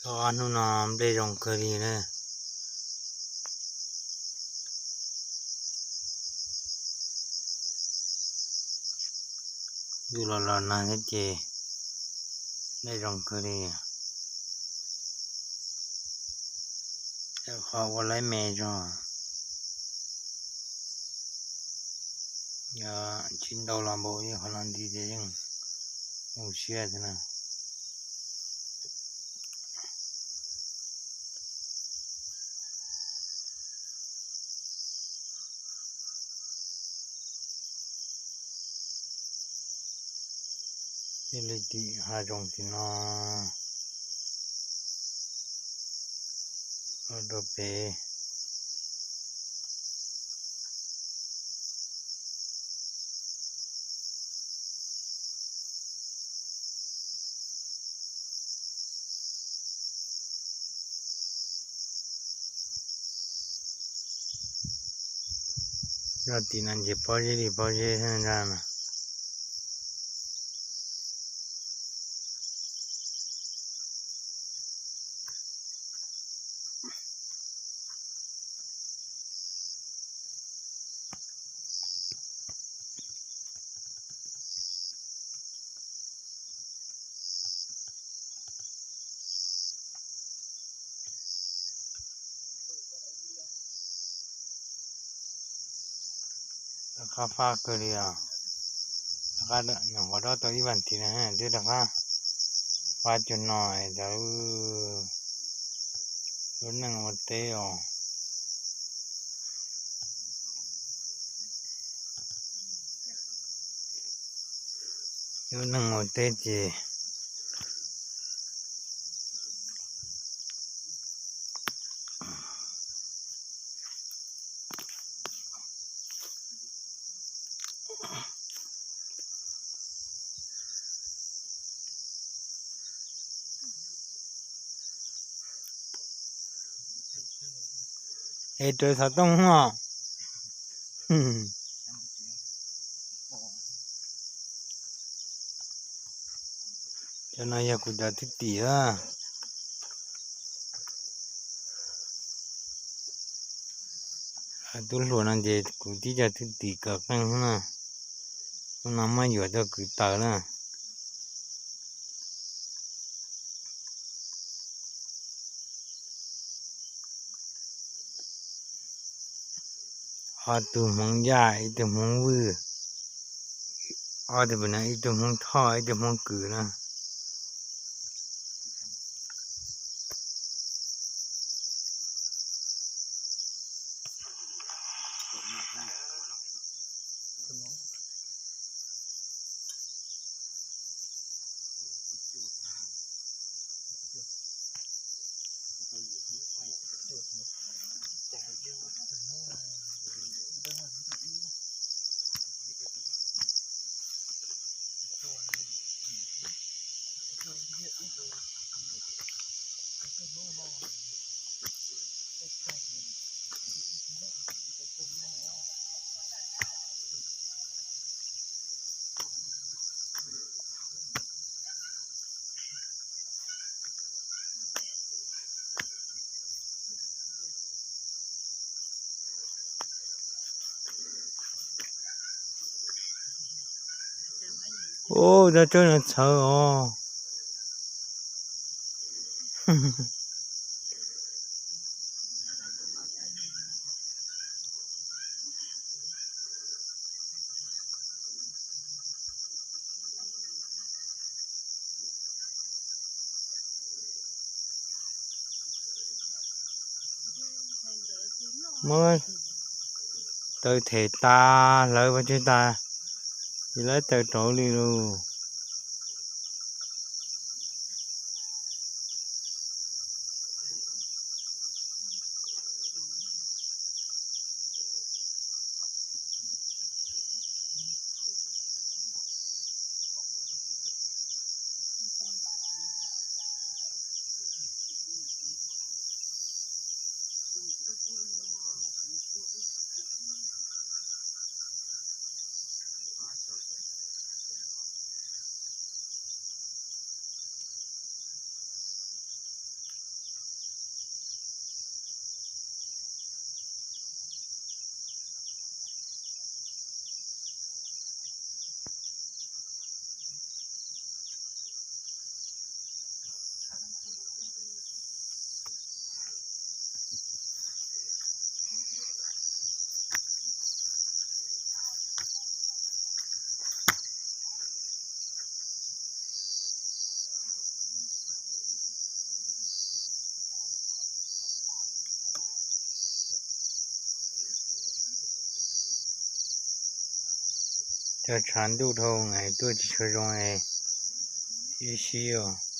Tau ob hnub no nplej zoo kawg li na. Ntuj los los nag thiab ces nplej zoo kawg li. Qhov ua laib me zog, yog tsis ntau los npaum li qhov no nti ces yeej mus siab thiab na. Thiaj li tim hav zoov tim no los rau pem. Zaj tim no ces pob zeb li pob zeb thiab ntag no. Rov qab fab kawg li os. Rov qab nyuam qhuav dob tau ib vas thiv na twb rov qab fab cuag no es lawv lub neej ua teb os. Lub neej ua teb ces es raws xov tooj os. Cov no yog kuv cov thwj tim a. Tub hluas no ces kuv tib co thwj tim kawm qeej na. Hnub no muab yuam tuaj kwv taws na. Ob tug hmoov yaj, ib tug hmoov vwj, ob tug, ib tug hmoov thoj, ib tug hmoov kws na. Ub, cov tsawb no txhawv os. Muab taws them tas hlawv pov tseg tas, ces lawv taws rauv li lauj. Cov tshav ntuj dhau tuaj tsis tshua zoo, ib sib os.